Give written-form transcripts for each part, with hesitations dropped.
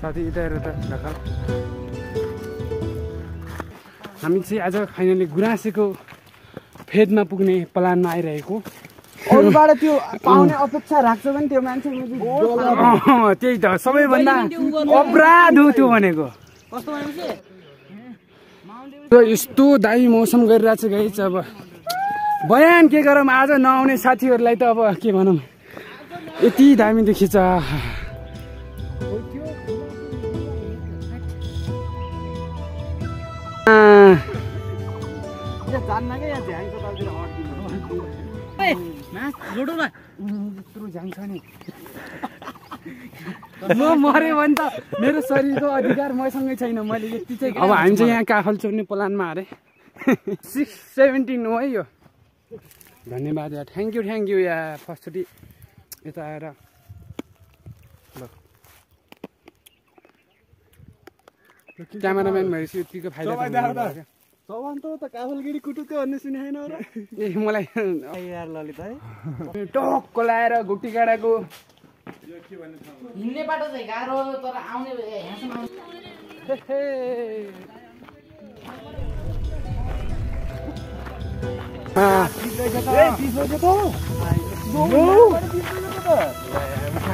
साथी यता हेर त ढकाल हामी चाहिँ आज फाइनली गुराँसेको फेदमा पुग्ने प्लानमा आइरहेको अरूबाट त्यो पाउने अपेक्षा राख्छ भने त्यो मान्छे त्यही त सबैभन्दा अपराध हो त्यो भनेको यस्तो दामी मौसम गरिरहेको छ गाइस अब बयान के गरौँ आज नआउने साथीहरूलाई त अब के भनौँ यति दामी देखिन्छ म मऱ्यो भने त मेरो शरीरको अधिकार मसँगै छैन मैले यति चाहिँ अब हामी चाहिँ यहाँ काफल चोर्ने प्लानमा अरे 617 हो है यो धन्यवाद यार थ्याङ्क यू यार फर्स्टचोटि यता आएर ल क्यामेराम्यान भएपछि यतिको फाइदा चौहान त काफलगिरी कुटुक्यो भन्ने सुनेन र ए मलाई यार ललित है टक्क लाएर घुट्टी काँडाको हिँड्ने बाटो चाहिँ गाह्रो तर आउने यहाँसम्म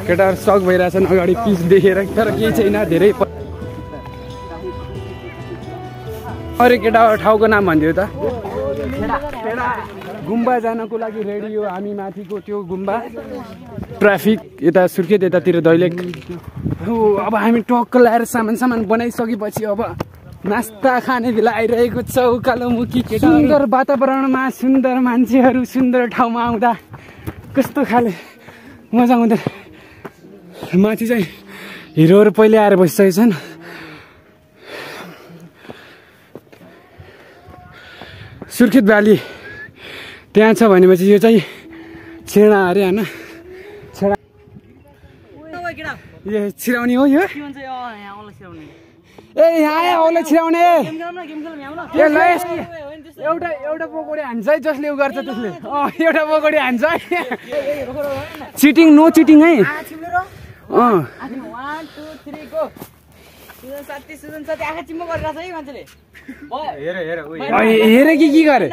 केटाहरू सक भइरहेछन् अगाडि पिच देखेर तर केही छैन धेरै अरे केटा ठाउँको नाम भनिदियो त गुम्बा जानको लागि रेडी हो हामी माथिको त्यो गुम्बा ट्राफिक यता सुर्खेत यतातिर दैलेख अब हामी टक्क लाएर सामान बनाइसकेपछि अब नास्ता खाने बेला आइरहेको छ उकालोमुखी सुन्दर वातावरणमा सुन्दर मान्छेहरू सुन्दर ठाउँमा आउँदा कस्तो खाले मजा आउँदैन माथि चाहिँ हिरोहरू पहिले आएर बसिसकेको छन् सुर्खेत भ्याली त्यहाँ छ भनेपछि यो चाहिँ छेडा अरे होइन छेडा यो छिराउने हो यो ए यहाँ औला छिराउने एउटा पकौडी हान्छ है जसले उ गर्छ त्यसले एउटा पकौडी हान्छ है चिटिङ नो चिटिङ है हेर के गरे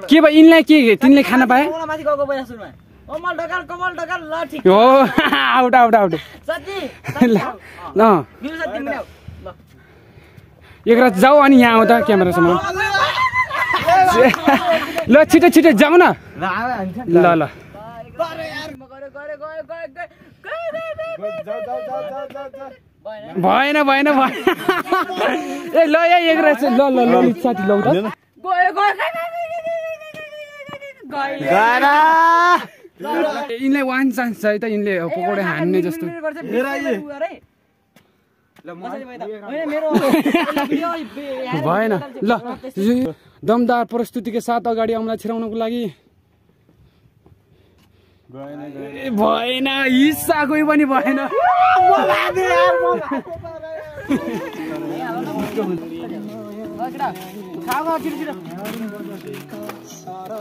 के भयो यिनलाई के तिनले खाना पाए हो आउट ल एक रात जाऊ अनि यहाँ आउँदा क्यामेरासम्म ल छिटो जाऊ न ल भएन ए ल यहाँ एक रात ल साथी लौ त यिनलाई वान चान्स छ है त यिनले पकौडा हान्ने जस्तो भएन ल दमदार प्रस्तुतिको साथ अगाडि आउँला छिराउनको लागि भएन हिस्सा कोही पनि भएन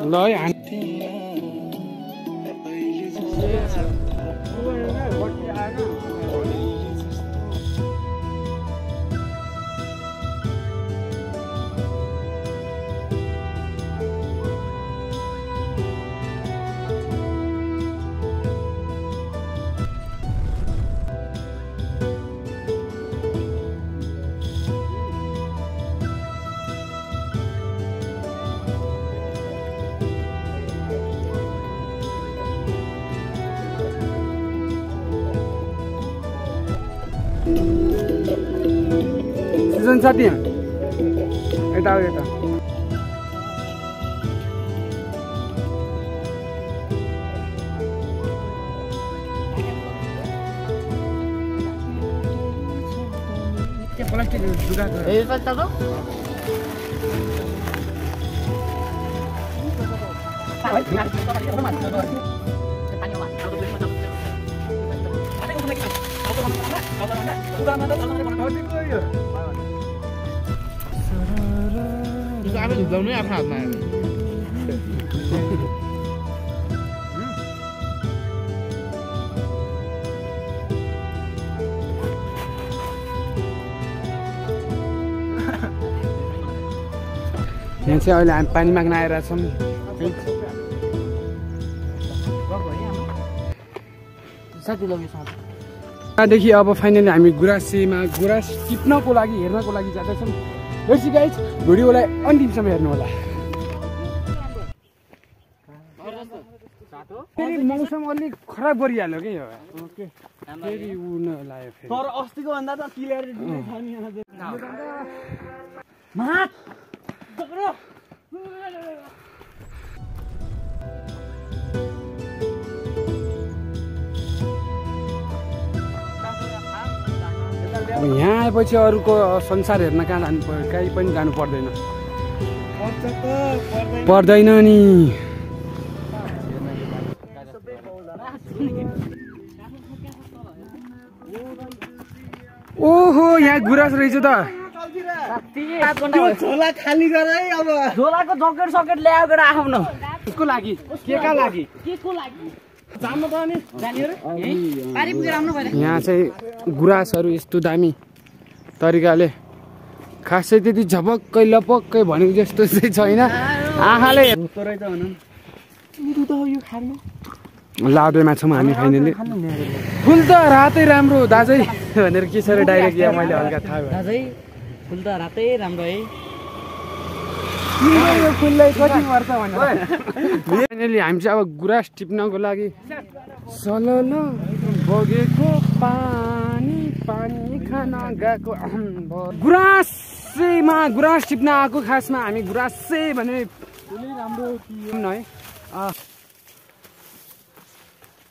ल है सिजन साथी यता प्लास्टिक यहाँ चाहिँ अहिले हामी पानी माग्न आइरहेको छौँ। त्यहाँदेखि अब फाइनली हामी गुराँसमा गुराँस टिप्नको लागि हेर्नको लागि जाँदैछौँ। हेर्छु गाइज, भिडियोलाई अन्तिमसम्म हेर्नु होला। फेरि मौसम अलिक खराब गरिहाल्यो कि यो फेरि उ नलायो फेरि। तर अस्तिको भन्दा त क्लियरिटी नै छ नि यहाँ। यहाँ आएपछि अरूको संसार हेर्न कहाँ जानु पर्यो, कहीँ पनि जानु पर्दैन। पर्दैन नि। ओहो यहाँ गुराँस रहेछ त। झोला खाली गर है। अब झोलाको जकेट सकेट ल्याएर राखौँ न। त्यसको लागि केका लागि जानु त अनि यहाँ चाहिँ गुराँसहरू यस्तो दामी तरिकाले खासै त्यति झपक्कै लपक्कै भनेको जस्तो चाहिँ छैन। आँखाले लादेमा छौँ हामी फाइनली। फुल त रातै राम्रो दाजै भनेर के छ र डाइरेक्ट यहाँ मैले हल्का थाहा भयो। दाजै फुल त रातै राम्रो है। यो फुललाई कति मर्छ भनेर फाइनली हामी चाहिँ अब गुराँस टिप्नको लागि सलल बगेको पानी पानी खान गएको गुराँस टिप्न आएको। खासमा हामी गुराँसै भने राम्रो है।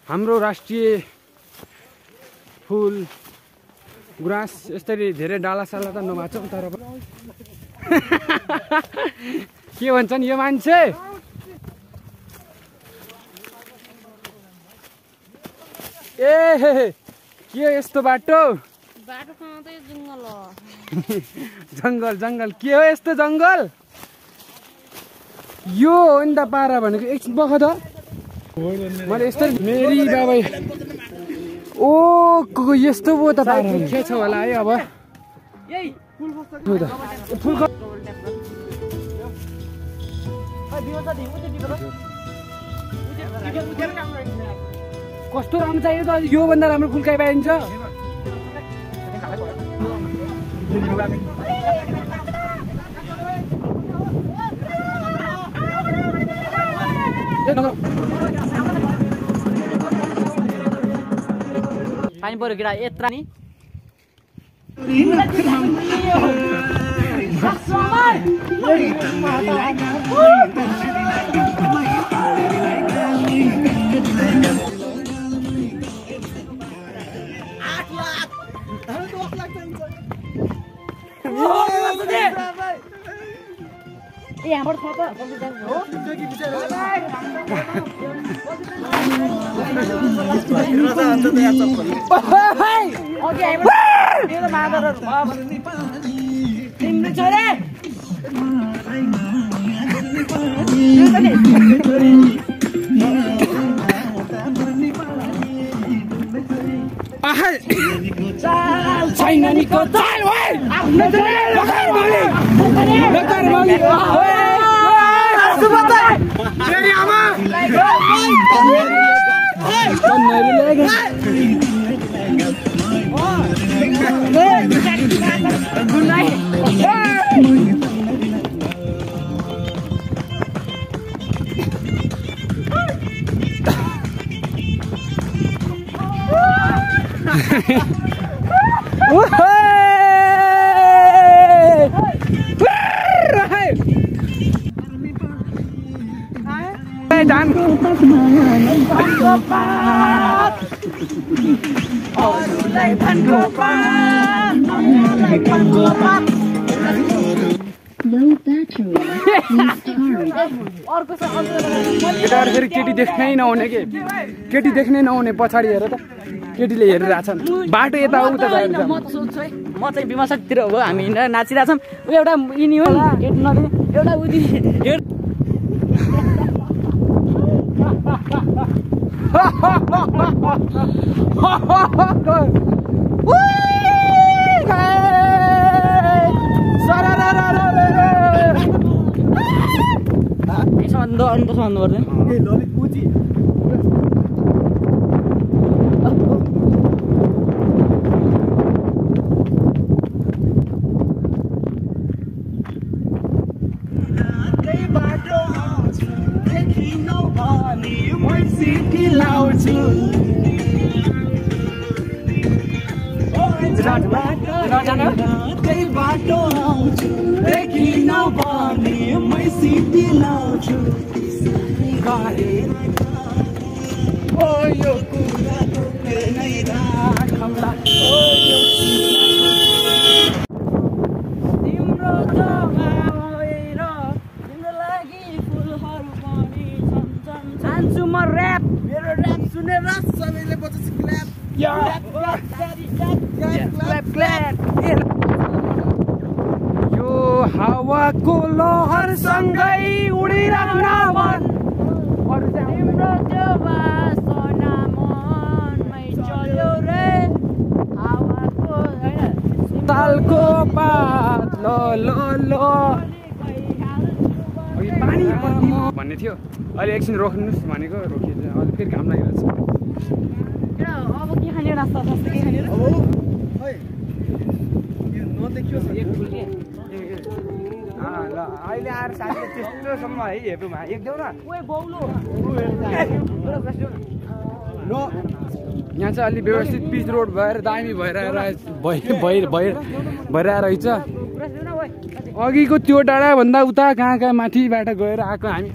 हाम्रो राष्ट्रिय फुल गुराँस यसरी धेरै डालासाला त नभाँचौँ तर के भन्छन् यो मान्छे। ए के यस्तो बाटो जङ्गल जङ्गल के हो यस्तो जङ्गल। यो हो नि त पारा भनेको। एकछिन बख त मैले यस्तो मेरी बाबा ओ यस्तो पो त के छ होला है। अब कस्तो राम्रो चाहियो त यो भन्दा राम्रो फुल काहीँ पाइन्छ। पानी पर्यो केटा यत्रा नि। यहाँबाट छ त फेरि केटी देख्नै नहुने के केटी देख्नै नहुने पछाडि हेर त केटीले हेरिरहेको छन् बाटो यता उता गएर म त सोच्छु है म चाहिँ विमर्शकतिर हो हामी हिँडेर नाचिरहेछौँ एउटा यिनी हो हेर्नु नदिने एउटा उदी अन्त सम्हाल्नु पर्दैन ए ललित पुची यो हावाको लहर सँगै उडिरहन मन तिम्रो त्यो बासना मनमै चल्यो रे हावाको हैन तालको पात ल ल ल पानी भन्ने थियो अहिले एकछिन रोक्नुहोस् भनेको रोकिन्छ अहिले फेरि घाम लागिरहेछ अब के खाने नास्ता सस्तो के खाने र नदेखियो ल अहिले आएर साथीले त्यस्तोसम्म है हेर्नुमा एकदेऊ न ओए बौलो यहाँ चाहिँ अलि व्यवस्थित पिच रोड भएर दामी भएर रहेछ अघिको त्यो डाँडाभन्दा उता कहाँ कहाँ माथिबाट गएर आएको हामी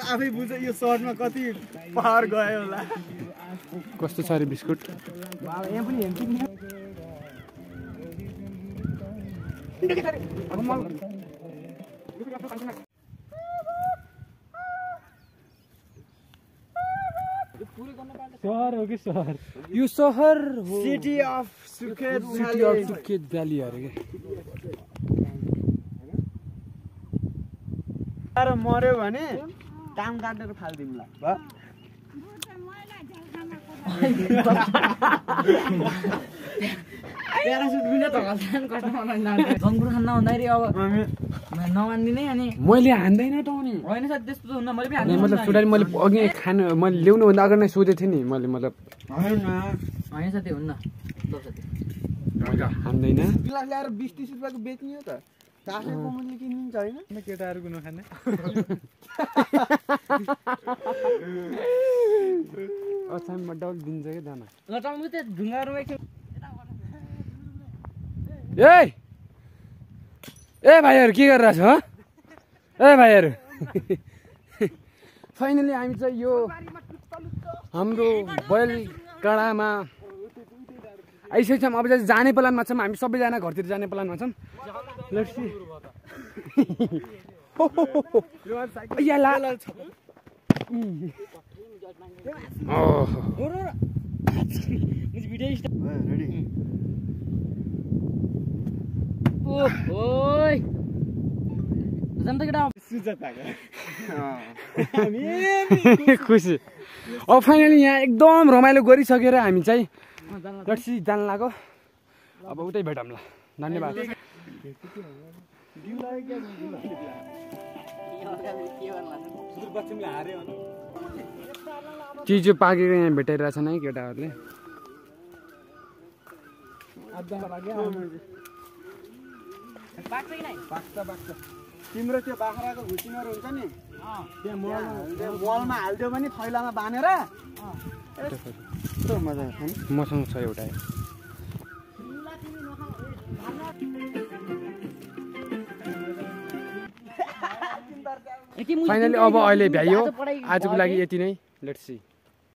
आफै बुझ यो सर्टमा कति पावर गयो होला कस्तो छ अरे बिस्कुट यहाँ पनि हेर्छु सहर हो कि सहर यो सहर हो सिटी अफ सुर्खेत भ्याली अरे के र मर्यो भने काम काटेर फालिदिउँला प्यारासुट बिना त जङ्गुर खान नहुँदाखेरि अब नमान्दिने अनि मैले हान्दैन त नि होइन साथी त्यस्तो हुन्न मैले पनि अनि मतलब सुडाले मैले अघि खानु मैले ल्याउनुभन्दा अगाडि नै सोधेको थिएँ नि मैले मतलब होइन साथी हुन्न हान्दैन गिलास ल्याएर 20-30 रुपियाँको बेच्ने हो त चासोको मूल्य किनिन्छ होइन केटाहरूको नखाने अछाममा डल दिन्छ क्या दाना ल टम्कु त्यो ढुङ्गाहरूमा एकछिन ए भाइहरू के गरिरहेछ हो ए भाइहरू फाइनली हामी चाहिँ यो हाम्रो बैलगाडामा आइसकेको छौँ अब चाहिँ जाने प्लानमा छौँ हामी सबैजना घरतिर जाने प्लानमा छौँ लेट्स सी खुसी अब फाइनली यहाँ एकदम रमाइलो गरिसकेर हामी चाहिँ लट्सी जान लाग्यो अब उतै भेटौँला धन्यवाद चिजो पाकेको यहाँ भेटाइरहेछ है केटाहरूले तिम्रो त्यो बाख्राको घुसिनहरू हुन्छ नि त्यहाँ मलमा हालिदियो भने थैलामा बाँधेर मजा मसँग छ एउटा फाइनली अब अहिले भ्याइयो आजको लागि यति नै लेट्स सी